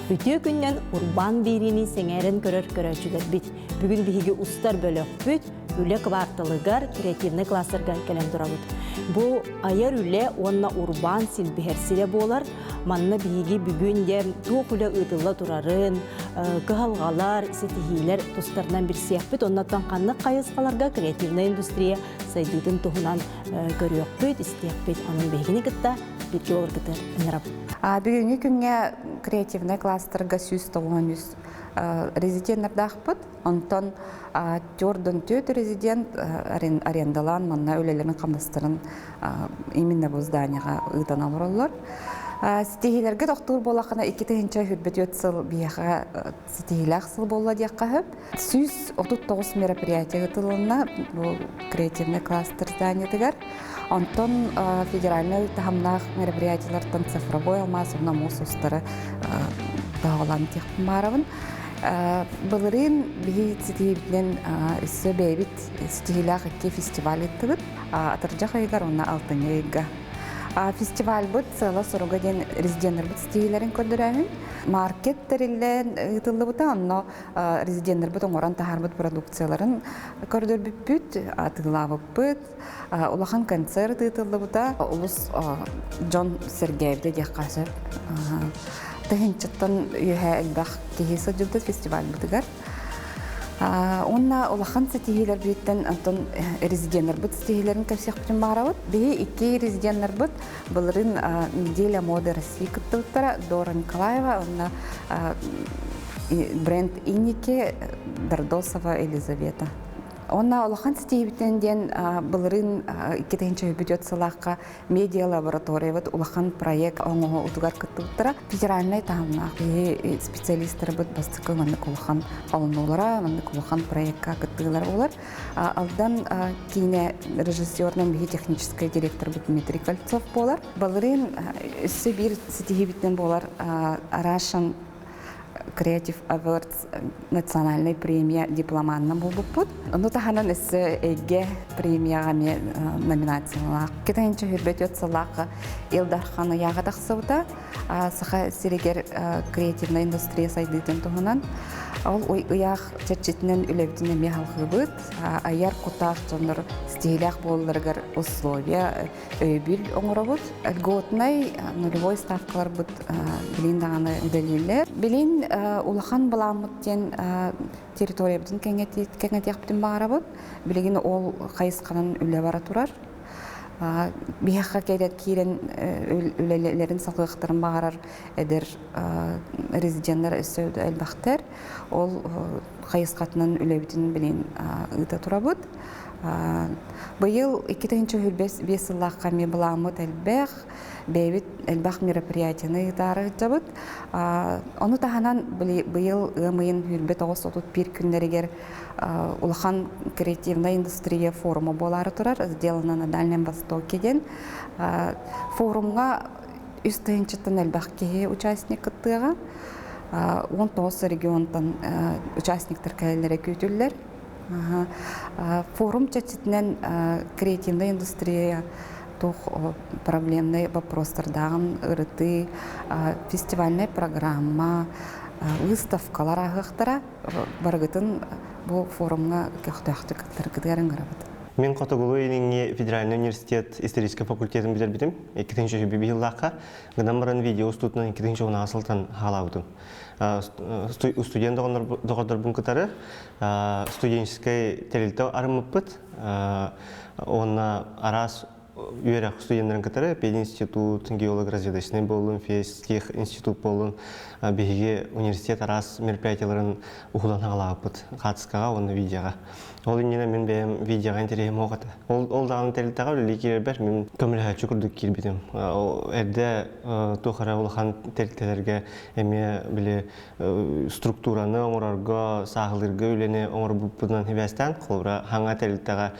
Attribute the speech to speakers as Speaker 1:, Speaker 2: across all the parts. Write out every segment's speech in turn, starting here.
Speaker 1: Үтүө күннэн урбаан биэриини сэҥээрэн көрөр көрөөччүлэрбит. Бүгүн биһиги устар бөлөхпүт үлэ кварталыгар креативнай кластерга кэлэн турабыт. Бу айар үлэ уонна урбаан силбиһэр сирэ буолар. Манна биһиги бүгүн дьэ туох үлэ ыытылла турарын, кыһалҕалар, ситиһиилэр тустарынан билсиэхпит. Оннуттан ханнык хайысхаларга креативнай индустрия сайдыытын туһунан көрүөхпүт, истиэхпит. Онон биһигини кытта бииргэ олоргутар ыҥырабыт.
Speaker 2: Бүгүҥҥү күҥҥэ креативнай кластерга 193 резиденнэрдаахпыт. Онтон 44 резидент арендалаан манна үлэлэрин хамнастарын именно бу зданияҕа ыытан олороллор. Ситиһиилэргэ тохтуур буоллаххына 2024 сыл биһиэхэ ситиһиилээх сыл буолла диэххэ сөп. 139 мероприятие ыытылынна бу креативный кластер зданиетыгар. Онтон федеральнай таһымнаах мероприятиелартан цифровой алмаас уонна муус устары тоһоҕолоон этиэхпин баарабын. Былырыын биһи ситиһиибитинэн өссө бэйэбит ситиһиилээх икки фестиваль ыыттыбыт. Атырдьах ыйыгар уонна алтынньы ыйга. Фестивальбыт сыала-соруга диэн резиденнэрбит ситиһиилэрин көрдөрөөһүн. Маркет тэриллэн ыытыллыбыта, онно резиденнэрбит оҥорон таһаарбыт продукцияларын көрдөрбүппүт, атыылаабыппыт. Улахан концерт ыытыллыбыта, олус дьон сэргээбитэ диэххэ сөп. Тыһыынчаттан үөһэ элбэх киһи сылдьыбыта фестивальбытыгар. Уонна улахан ситиһиилэрбититтэн онтон резиденнэрбит ситиһиилэрин кэпсиэхпитин баҕарабыт. Биһи икки резиденнэрбит былырыын «Неделя моды России» кыттыбыттара Дора Николаева уонна бренд Инники Дордосова Елизавета. Уонна улахан ситиһиибитинэн диэн былырыын 2004 сылаахха медиа лабораториябыт улахан проект оҥоһуутугар кыттыбыттара. Федеральнай таһымнаах биһи специалистарбыт бастакы маннык улахан холонуулара, маннык улахан проекка кыттыылара буолар. Алдан киинэ режиссерынан биһи техническэй директорбыт Дмитрий Кольцов буолар. Былырыын өссө биир ситиһиибитинэн буолар Russian Creative Awards национальнай премия дипломанынан буолбуппут. Ону таһынан өссө эйгэ премияҕа эмиэ номинациялаах. Китайынча хүрбэт сыллаахха Ил Дархан ыйааҕа тахсыбыта. Саха сиригэр креативнай индустрия сайдыытын туһунан. Ол ыйаах чэрчитинэн үлэбитин эмиэ халҕыыбыт. Айар кутаах дьоннор ситиһиилээх буолалларыгар условия өйөбүл оҥоробут. Льготнай нулевой ставкаларбыт билин даҕаны үлэлииллэр. Билин улахан былааммыт диэн территориябытын кэҥэтиэхпитин баҕарабыт. Билигин ол хайысханан үлэ бара турар. Биһиэхэ кэлэн киирэн үлэлэрин салгыахтарын баҕарар эдэр резиденнэр өссө элбэхтэр. Ол хайысхатынан үлэбитин билин ыыта турабыт. Быйыл 2025 сыллаахха эмиэ былааммыт элбэх, бэйэбит элбэх мероприятияны ыытаары сылдьабыт. Ону таһынан быйыл ыам ыйын 29-31 күннэригэр улахан креативная индустрия форума буолаары турар, сделано на Дальнем Востоке диэн. Форумҥа үс тыһыынчаттан элбэх киһи участник кыттыаҕа. 19 регионтан участниктар кэлэллэрэ күүтүллэр. Форум чэрчитинэн креативная индустрия туох проблемнай вопростардааҕын ырытыы, фестивальнай программа, выставкалар ааһыахтара. Барыгытын бу форумҥа көхтөөхтүк кыттаргытыгар ыҥырабыт.
Speaker 3: Мин Хотугулуу-Илиҥҥи федеральнай университет историческай факультетын бүтэрбитим. 2001 сыллаахха. Гынан баран видео устуутунан 2010 сылтан хаалаабытым. Студент доҕордорбун кытары студенческай тэрилтэ арыммыппыт уонна араас үөрэх студеннарын кытары пединститут, геолог-разведочный буоллун, физтех институт буоллун, биһиги университет араас мероприятияларын уһулан хаалаабыппыт хаартыскаҕа уонна видеоҕа. Ол иннинэ мин бэйэм видеоҕа интэриэһим суох этэ. Ол, ол даҕаны тэрилтэҕэ үлэлии киирэрбэр мин көмөлөһөөччү курдук киирбитим. Эрдэ туох эрэ улахан тэрилтэлэргэ эмиэ били структураны оҥорорго, сааһылыырга үлэни оҥорбуппутунан сибээстээн, холобура, хаҥа тэрилтэҕэ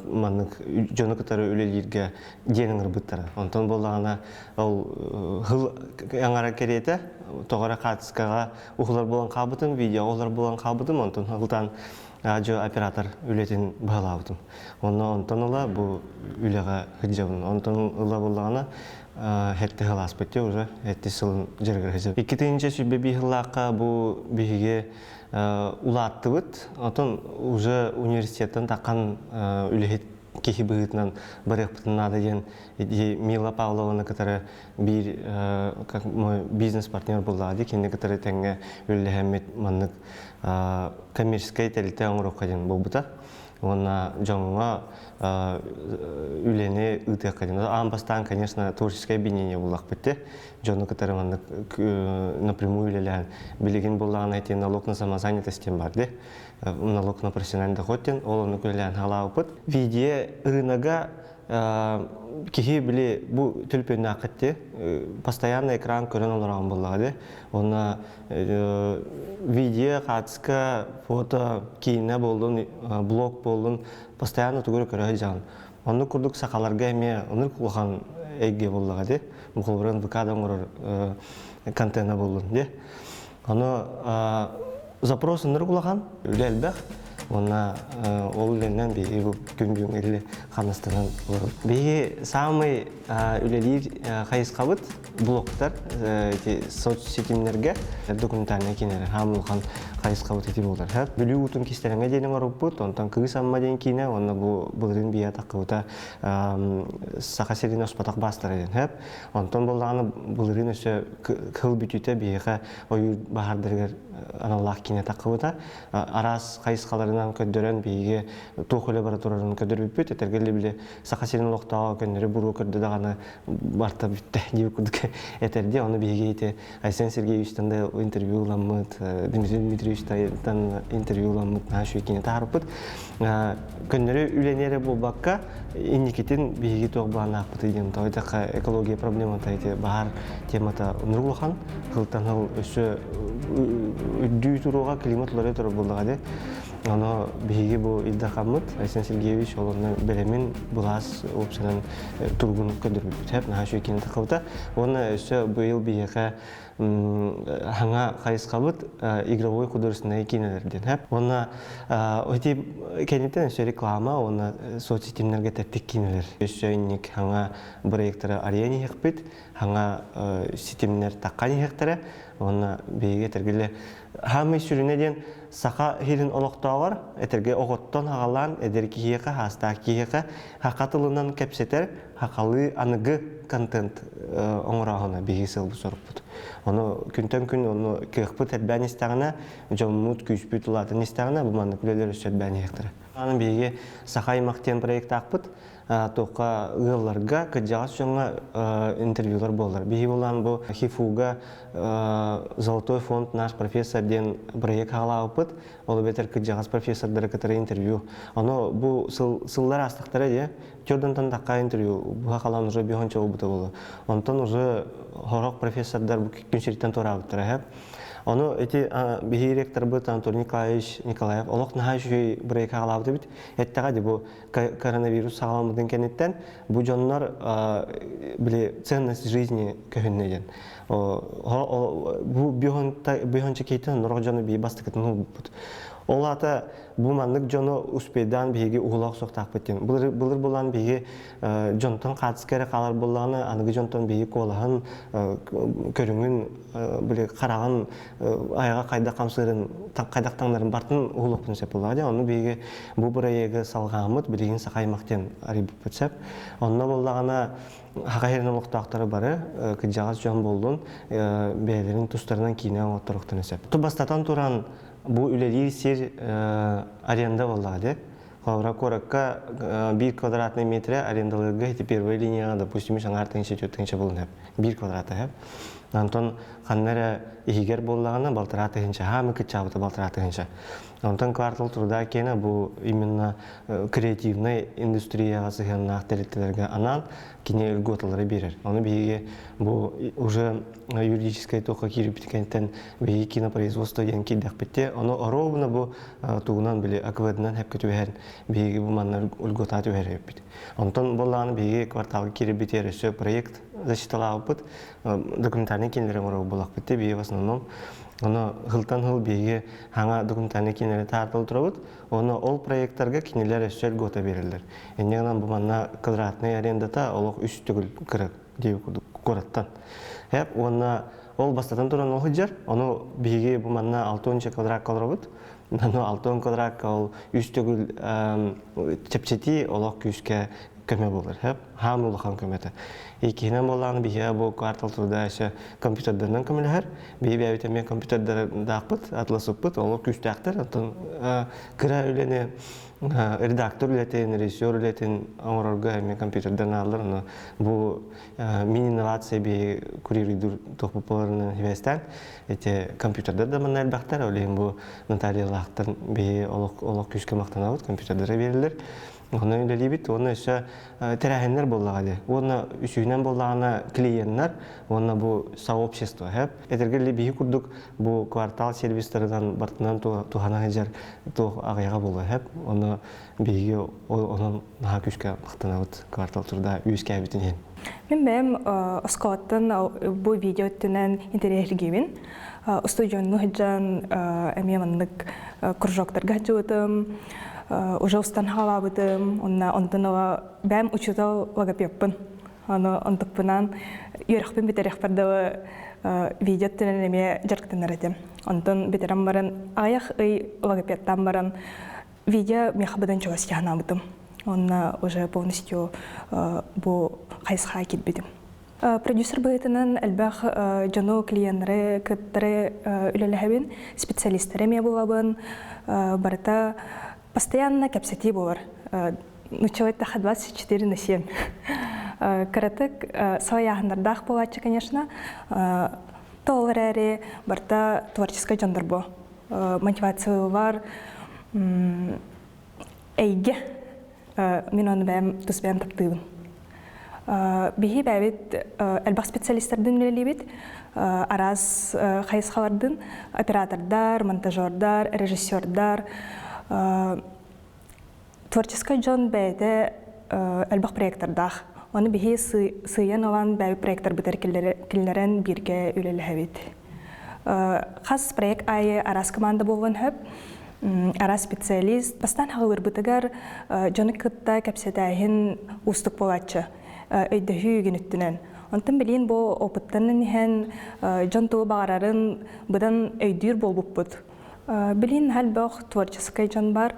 Speaker 3: маннык дьону кытары үлэлииргэ диэн ыҥырбыттара. Онтон буоллаҕына, ол хыл аҥара кэриэтэ тоҕо эрэ хаартыскаҕа уһулар буолан хаалбытым, видеоҕа уһулар буолан хаалбытым, онтон хылтаан радио оператор үлэтин баһылаабытым. Онно онтон ыла бу үлэҕэ сылдьабын. Онтон ыла буоллаҕына, Хэтти сыл уже хэтти сылын дьарыгырыһы. 2021 сыллаахха бу биһиги улааттыбыт. Отон уже университеттан таққан үлэһит киһи быһыытынан барыахпытын наада диэн Мила Павлованы кытары биир как мой бизнес-партнер буллаҕа дии кинини кытары тэҥҥэ үлэлэһэммит маннык коммерческай тэрилтэ оҥоруохха диэн буолбута. Уонна дьоҥҥо үлэни ыытыахха диэн. Аан бастаан, конечно, творческое объединение буллахпыт те. Дьону кытары маннык напрямую үлэлээн билигин буллаҕына ити налог на самозанятость диэн бар де. Налог на профессиональный доход диэн ол ону үлэлээн хаалаабыппыт. Видео рынога киһи били бу төлөпүөннээххит постоянно экран көрөн олороҕун буоллаҕа дии. Уонна видео, хаартыска, фото, киинэ буоллун, блог буоллун постоянно тугу эрэ көрө сылдьаҕын. Оннук курдук сахаларга эмиэ оннук улахан эйгэ буоллаҕа дии. Бу холобурун ВК-да оҥорор контена буоллун дии. Ону запрос ынырык улахан, үлэ элбэх. Уонна ол үлэннэн биһиги бу күн бүгүн или хамнастанан олоробут. Биһиги самый үлэлиир хайысхабыт блогтар, эти соцсетимнерге документальный киинэлэр хаам улахан хайысхабыт ити буолар. Бүлүү уутун кистэлэҥэ диэн оҥорбуппут, онтон Кыыс Амма диэн киинэ, уонна бу былырыын бийэ таххыбыта Саха сирин оспотох баастара диэн. Онтон буоллаҕына былырыын өссө кыл бүтүүтэ биһиэхэ ойуур баһаардарыгар аналлаах киинэ таххыбыта. Араас хайысхаларынан көрдөрөн биһиги туох үлэ бара турарын көрдөрбүппүт. Этэргэ били Саха сирин олохтооҕо көннөрү буруо көрдө даҕаны барта бүттэ диэбит курдук этэрди. Ону биһиги ити Айсен Сергеевичтан да интервью ыламмыт, Дмитрий Дмитриевичтан интервью ыламмыт наһаа үчүгэй киинэ таһаарбыппыт. Көннөрү үлэни эрэ буолбакка, инникитин биһиги туох былааннаахпытый диэн тоҕо экология проблемата ити баһаар темата оннук улахан. Сылтан сыл өссө үрдүү туруоҕа климат уларыйа турар буоллаҕа дии. Ону биһиги бу Ил Дархаммыт Айсен Сергеевич ол онно бэлэмин былаас уопсанан туругун көрдөрбүппүт. Наһаа үчүгэй киинэ таххыбыта. Уонна өссө быйыл биһиэхэ хаҥа хайысхабыт игровой художественнай киинэлэр диэн. Уонна ити кэнниттэн өссө реклама уонна соцсетимнэргэ тэттик киинэлэр. Өссө инник хаҥа проектары арыйан иһиэхпит, хаҥа ситимнэр таххан иһиэхтэрэ. Уонна биһиги этэргилэ хаамый сүрүнэ диэн саха сирин олохтооҕор этэргэ оҕоттон аҕалаан эдэр киһиэхэ, хаастаах киһиэхэ саха тылынан кэпсэтэр сахалыы аныгы контент оҥорооһуна биһиги сыалбыт сорукпут. Ону күнтэн күн ону кыахпыт элбээн истэҕинэ, дьоммут күүспүт улаатан истэҕинэ бу маннык үлэлэр өссө элбээн иһиэхтэрэ. Аны биһиги Саха аймах диэн проектаахпыт. Туохха ыалларга, кырдьаҕас дьоҥҥо интервьюлар буолар. Биһиги булан бу ХИФУга Золотой фонд наш профессор диэн проект хаалаабыппыт. Ол эбэтэр кырдьаҕас профессордары кытары интервью. Ону бу сыллар аастахтара дии. Төрдөнтөн тахха интервью буха халан уже бихонча болбута болу. Онтон уже хорох профессордар бу күн сириттэн туораабыттара хэп. Ону ити биһиги ректорбыт Анатолий Николаевич Николаев олох наһаа үчүгэй проект хаалаабыт эбит. Эттэҕэ ди бу коронавирус саҕаламмытын кэнниттэн бу дьоннор били ценность жизни көһүннэ диэн. Бу бүйүһүнчэ киһитин норох дьону бии бастакытын уһулбуппут. Ол аата бу маннык дьону успейдаан биһиги уһула охсуохтаахпыт диэн. Былыр, былыр булан биһиги дьонтон хаатыска эрэ хаалар буоллаҕына, аныгы дьонтон биһиги куолаһын, көрүҥүн, били хараҕын айаҕа хайдах хамсыырын, хайдах таҥнарын бартын уһулуохпун сөп буоллаҕа дии. Онну биһиги бу бырайыагы салҕааммыт, билигин саха аймах диэн арыйбыппыт сөп. Онно буоллаҕына Саха сирин олохтоохторо бары кырдьаҕас дьон буоллун, бэйэлэрин тустарынан киинэ оҥотторуохтарын сөп. Бастатан туран, бу үлэлиир сир аренда буоллаҕа дии. Холобура, куоракка биир квадратный метрэ арендалыырга ити первая линияҕа, допустим, үс аҥаар тыһыынча, түөрт тыһыынча буолуон сөп. Биир квадрата сөп. Онтон ханна эрэ иһигэр буоллаҕына балтараа тыһыынча, хаамы кыччаабыта балтараа тыһыынча. Онтон квартал труда киэнэ бу именно креативнай индустрияҕа сыһыаннаах тэрилтэлэргэ анаан кини льготалары биэрэр. Ону биһиги бу уже юридическай туохха киирбит кэнниттэн биһиги кинопроизводство диэн киирдэхпит Ону ровно бу тугунан били АКВД-нан хэпкэ түбэһэн биһиги бу манна льгота түһэрбит. Онтон буоллаҕына биһиги кварталга киирбитигэр өссө проект защиталаабыппыт, документальный кинилэри оҥорор буоллахпыт биһиги в основном. Ону сылтан сыл биһиги хаҥа документальный кинилэри таартал турабыт. Ону ол проекттарга кинилэр өссө льгота береллер. Инньэ гынан бу манна квадратный арендата олох үс төгүл кыра. диэби курдук куораттан. Хеп уонна ол бастатан туран ол сылдьар. Ону биһиги бу манна 60 квадракка олоробут. Аны 60 квадракка ол үс төгүл чэпчэтии олох күүскэ көмө буолар. Хеп хаам улахан көмөтө. Иккиһинэн буоллаҕына биһиэхэ бу квартал труда өссө компьютердарынан көмөлөһөр. Биһи бэйэбит эмиэ компьютердардаахпыт, атласыппыт, олор күүстээхтэр. Оттон кыра үлэни редактор үлэтин, режиссер үлэтин оҥорорго эмиэ компьютердар нааллар. Ону бу мини-инновация биһи курируйдуур туохпуппаларынан сибээстээн эти компьютердар да манна элбэхтэр. Ол иһин бу Натальялаахтан биһи олох олох күүскэ махтанабыт, компьютердары биэрэллэр. Онно үлэлиибит уонна өссө тэрээһиннэр буоллаҕа дии. Уонна үсүһүнэн буоллаҕына клиеннар уонна бу сообщество хэп. Этэргэ биһи курдук бу квартал сервистарынан бартынан туһана сылдьар туох аҕыйаҕа буолуо хэп. Онно биһиги онон наһаа күүскэ махтанабыт квартал турда үөскээбитин иһин.
Speaker 4: Мин бэйэм оскуолаттан бу видео өттүнэн интэриэһиргиибин. Устудьуоннуу сылдьан эмиэ маннык кружоктарга сылдьыбытым, уже устан хаалаабытым, онно онтон ыла бэйэм учуутал логопедпын. Аны онтукпунан үөрэхпин бүтэриэхпэр дылы видео өттүнэн эмиэ дьарыктанар этим. Онтон бүтэрэн баран аҕыйах ый логопедтаан баран видео миэхэ быдан чугас дьаһанаабытым. Онно уже полностью бу хайысхаҕа киирбитим. Продюсер быһыытынан элбэх дьону, клиеннары кыттары үлэлэһэбин, специалистары эмиэ булабын. Барыта постоянно кэпсэтии буолар. Нуччалыы эттэххэ 24 на 7. Кыратык салайааһыннардаах буолааччы, конечно. Тоҕо эрээри барыта творческай дьоннор буо. Мотивациялар эйгэ мин ону бэйэм тус бэйэм таптыыбын. Биһи бэйэбит элбэх специалистардын үлэлиибит, араас хайысхалардын, оператордар, монтажердар, режиссердар, творческай дьон бэйэтэ элбэх проектордаах. Ону биһи сыыйан ылан бэйэбит проекторбытыгар киллэрэн бииргэ үлэлэһэбит. Хас проект аайы араас команда буолуон сөп. Араас специалист. Бастаан хаҕылырбытыгар дьону кытта кэпсэтээһин уустук буолааччы. Өйдөһүү үгүнүттүнэн. Онтон билигин бу опыттанан иһэн дьон тугу баҕарарын быдан өйдүүр буолбуппут. Билигин элбэх творческай дьон бар.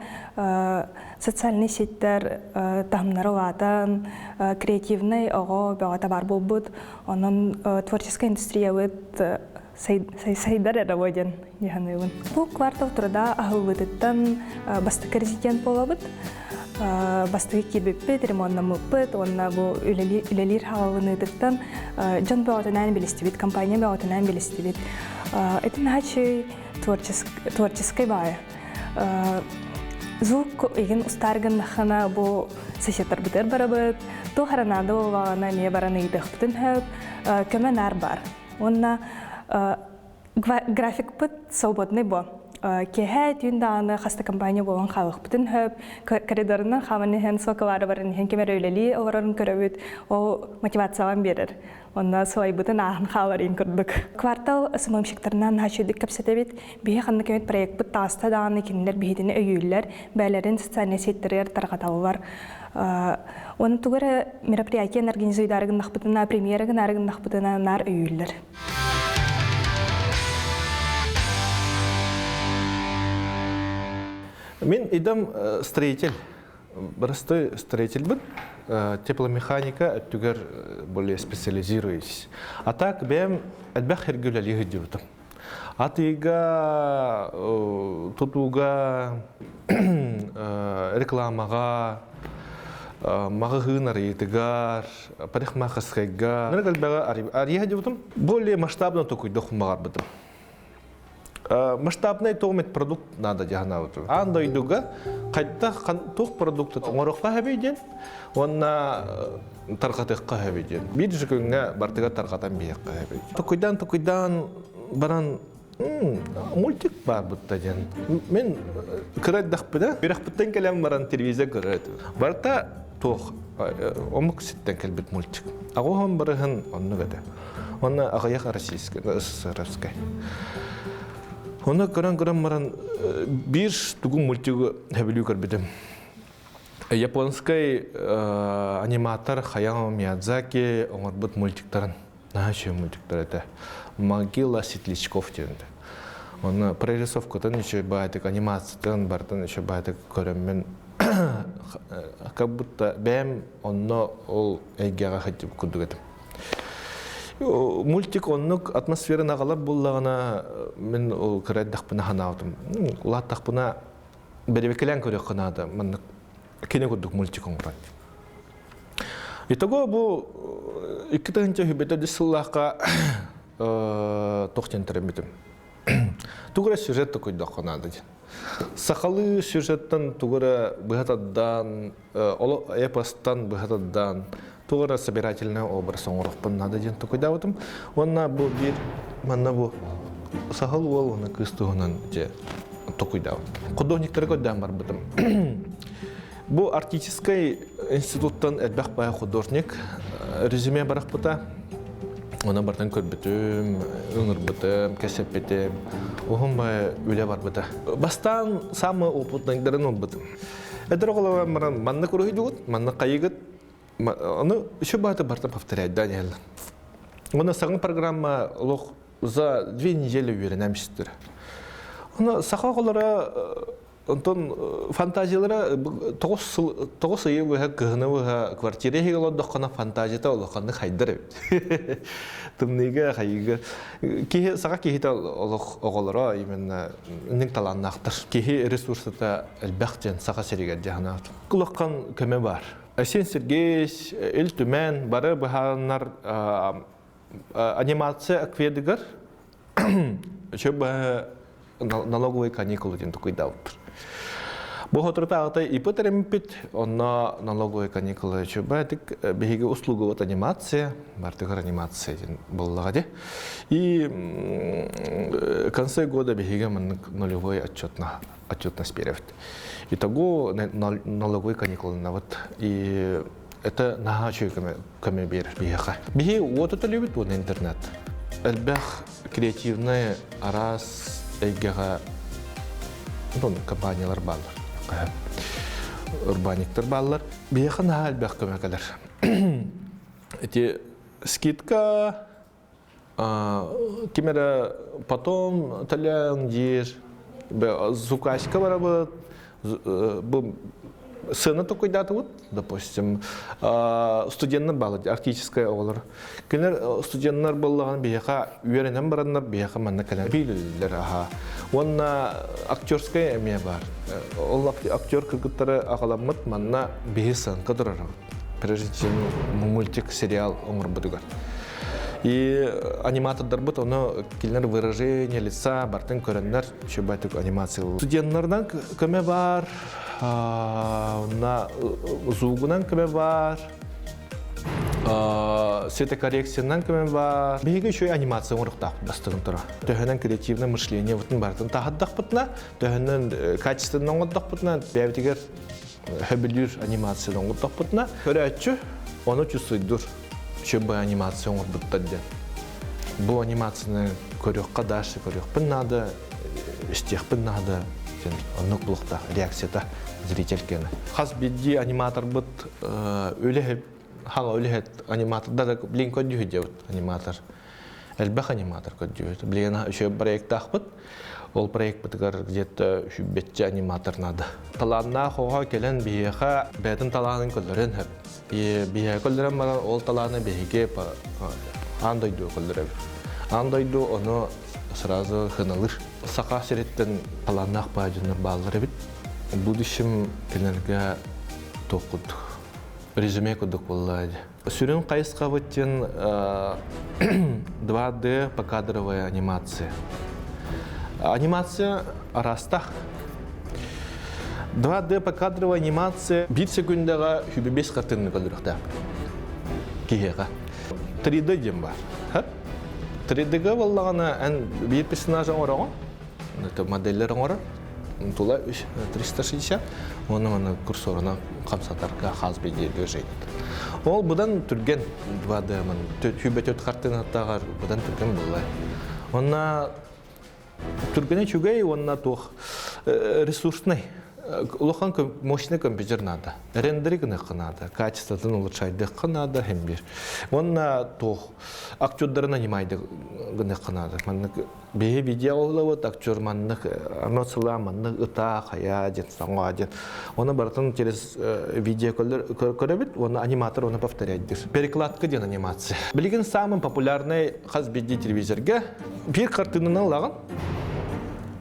Speaker 4: Социальный сеттэр таһымнара улаатан, креативнай оҕо бөҕөтө бар буолбут. Онон творческай индустриябыт сайдар эрэ буо диэн дьаһаныыбын. Бу квартал труда аһыллыытыттан бастакы резидент буолабыт. Бастакы киирбиппит, ремоннаммыппыт уонна бу үлэлиир хаалыныытыттан дьон бөҕөтүнээн билистибит, компания бөҕөтүнээн билистибит. Это иначе творческой баайа. Звук игин устаар гыннаххына бу соседтарбытыгар барабыт, туох эрэ наада буоллаҕына эмиэ баран ыйытыахпытын сөп, көмө наар баар. Уонна графикпыт свободный бо. Киэһэ түүн даҕаны хаста компания буолан хаалыахпытын сөп, коридорунан хааман иһэн соколаары баран иһэн ким эрэ үлэлии олорорун көрөбүт, ол мотивациялаан биэрэр. Онно сылайбытын ааһан хаалар иин курдук. Квартал СММщиктарынан наһаа кэпсэтэбит. Биһи ханнык эмит проектпыт таҕыста даҕаны кинилэр биһитини өйүүллэр, бэйэлэрин социальнай сеттэригэр тарҕаталлар. Уонна тугу эрэ мероприятие организуйдаары гыннахпытына, премьера гынаары гыннахпытына наар өйүүллэр.
Speaker 5: Мин идам строитель. Простой строительбын. Тепломеханика өттүгэр более специализируюсь. А так бэйэм элбэх хэргэ үлэлии сылдьыбытым. Атыыга, тутууга, рекламаҕа, маҕаһыын арыйыытыгар, парикмахерскайга элбэҕи арыйа сылдьыбытым. Более масштабно токуйдах баҕарбытым. Масштабный тоҕумет продукт надо дьаһанаабытым. Аан дойдуга хайдах туох продукты оҥоруохха сөбүй диэн уонна тарҕатыахха сөбүй диэн. Биир күҥҥэ бартыгар тарҕатан биһиэххэ сөбүй. Токуйдаан токуйдаан баран мультик баар бутта диэн. Мин кыра эрдэхпинэ үрэхпиттэн кэлэн баран телевизор көрөр этим. Барыта туох омук ситтэн кэлбит мультик. Аҕуһун барыһын оннук этэ. Онно аҕыйах российскай, СССРовскай. Онно көрөн-көрөн баран биир тугу мультигы сөбүлүү көрбүтүм. Японскай аниматор Хаяо Миядзаки оҥорбут мультиктарын, наһаа үчүгэй мультиктар этэ. Могила светлячков диэн. Оны прорисовкатын үчүгэй баайтык, анимациятын бартын үчүгэй баайтык көрөммүн как будто бэйэм онно ол эйгэҕэ сылдьыбыт курдук этим. Мультик оннук атмосфераны аҕалар буоллаҕына, мин ол кыра эрдэхпинэ санаабытым. Улааттахпына бэрэбикэлээн көрүөххэ наада маннык кини курдук мультик оҥорон. Итого бу 2000 сыллаахха туох диэн тэрэммитим. Тугу эрэ сюжет токуйдахха наада диэн. Сахалыы сюжеттан тугу эрэ быһа тардан, эпостан быһа тардан, тугу эрэ собирательный образ оҥоруохпун наада диэн токуйдаабытым. Уонна бу биир манна бу сахал уол уонна кыыс туһунан дьэ токуйдаабытым. Художниктары көрдөөн барбытым. Бу Арктическай институттан элбэх баай художник резюме барахпыта. Оны бартан көрбүтүм, ыҥырбытым, кэсэппитим. Уһун баай үлэ барбыта. Бастаан самый опытныйдарын ылбытым. Эдэр оҕолорон баран маннык уруһуйдугут, маннык хайыгыт. Оны еще бааты бартан повторять да неллер. Оны саҥа программа олох за 2 недели үөрэнэмситтэр. Оны саха оҕолоро онтон фантазиялара 9 сыл 9 ыйы быһа кыһыны быһа квартира иһигэр олордоххуна фантазията улаханнык хайдар эбит. Тымныыга хайыыга киһи саха киһитэ олох оҕолоро именно инник талааннаахтар. Киһи ресурсата элбэх диэн Саха сиригэр дьаһанаат. Улахан көмө бар. Айсен Сергеевич, Ил Түмэн бары быһааннар анимация акведыгар чөб налоговые каникулы диэн тукуйдаабыттар. Бу соторутааҕыта ИП тэриммиппит, онно налоговые каникулы чөбэтик биһиги услугубут анимация, бартыгар анимация диэн буоллаҕа дии. И в конце года биһиги маннык нулевой отчетность биэрэбит. Итого налоговый каникулынабыт. И это наһаа үчүгэй көмө биэрэр биһиэхэ. Биһи уоту төлүүбүт уонна интернет. Элбэх креативный араас эйгэҕэ компаниялар бааллар. Урбаниктар бааллар. Биһиэхэ наһаа элбэх көмө кэлэр. Эти скидка ким эрэ потом төлөөн диир, зукачка барабыт, бу сыана токуйдаатыбыт, допустим, студеннар баалар, арктическай оҕолор. Кинилэр студеннар буоллаҕына биһиэхэ үөрэнэн бараннар биһиэхэ манна кэлэн биилэллэр аха. Уонна актерскай эмиэ бар. Ол актер кыргыттары аҕаламмыт манна биһи сыанка турар. Прежде чем мультик сериал оҥорбутугар. И аниматордарбыт ону кинилэр выражение лица бартын көрөннөр үчүгэй анимация. Студеннардан көмө бар, на звугунан көмө бар, светокоррекциянан көмө бар. Биһиги үчүгэй анимация оҥоруохтаахпыт бастыгын тура. Төһөнөн креативное мышление бутун барытын таһардахпытына, төһөнөн качественно оҥордохпутуна, бэйэбитигэр хөбүлүүр анимацияны оҥордохпутуна, көрөөччү ону чувствуйдур. Үчүгэй анимация оҥорбуттар диэн. Бу анимацияны көрүөххэ дальше көрүөхпүн наада, истиэхпин наада диэн оннук булуохтаах реакцията зритель киэнэ. Хас биирдии аниматорбыт үлэһит хаҥа үлэһит аниматордар блин көрдүүһү диэбит аниматор. Элбэх аниматор көрдүүбүт. Билигин үчүгэй проекттаахпыт. Ол проекпытыгар где-то сүүрбэччэ аниматор надо. Талааннаах оҕо кэлэн биһиэхэ бэйэтин талаанын көрдөрөн сөп. Биһиэхэ көрдөрөн баран ол талааны биһиги аан дойдуга көрдөрөбүт. Аан дойду ону сразу хыналыр. Саха сириттэн талааннаах баай дьоннор бааллар эбит. В будущем кинилэргэ туох курдук резюме курдук буолла Сүрүн хайысхабыт диэн 2D покадровая анимация. Анимация араастаах. 2D покадровая анимация биир секундаҕа 25 хартыынаны көрдөрүөхтээх киһиэхэ. 3D диэн баар. 3D-га буоллаҕына эн биир персонаж оҥороҕун, моделлер оҥорор, тула 360 уонна маны курсорунан хамсатарга хас биирдии движение. Ол быдан түргэн 2D ман 24 хартыынаттааҕар быдан түргэн буолла. Онна түргэнэ үчүгэй уонна туох ресурсный. Улахан мощный компьютер надо. Рендери гыныахха наада, качествотын улучшайдыахха наада хем бир. Уонна туох актердарын анимайды гыныахха наада. Маннык биһи видео оһулабыт актер маннык эмоциялаа маннык ытаа хайа диэн саҥа диэн. Оны барытын через видео көрөбүт, уонна аниматор оны повторяйдыр. Перекладка диэн анимация. Билигин самый популярный хас биирдии телевизорга биир картинаны ылаҕын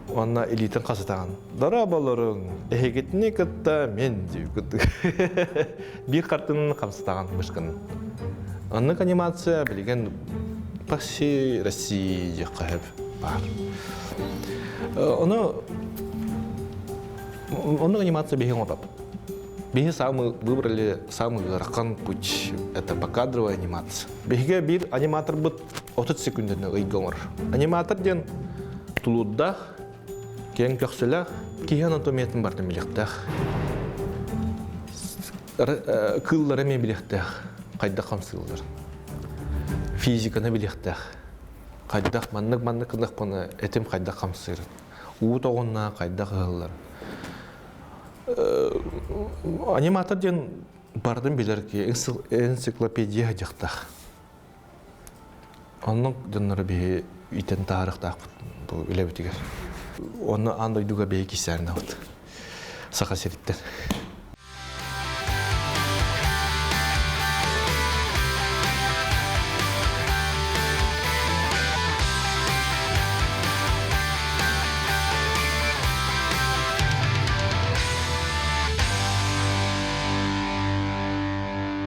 Speaker 5: уонна илиитин хасытаҕын. Дорооболоруҥ, эһигитини кытта мен диэбит биир хартыынаны хамсатаҕын мышкын. Оннук анимация билигин по всей России диэххэ сөп баар. Ону оннук анимация биһиги оҥорбоппут. Биһи самый выбрали самый ыарахан путь это покадровая анимация. Биһиги биир аниматорбыт 30 секунданы ыйга оҥорор. Аниматор диэн тулуурдаах, Киэҥ көхсүлээх, киһи анатомиятын барытын билиэхтээх. Кыыллары эмиэ билиэхтээх, хайдах хамсыыллар. Физиканы билиэхтээх. Хайдах маннык-маннык гыннахпына этим хайдах хамсыырын. Уу тоҕунна хайдах ыһыллар. Аниматор диэн барытын билэр киһи энциклопедия дьахтах. Оннук дьоннору биһи иитэн таһаарыахтаахпыт бу үлэбитигэр. Онно аан дойдуга биһи кисээринэбит. Саха сириттэн.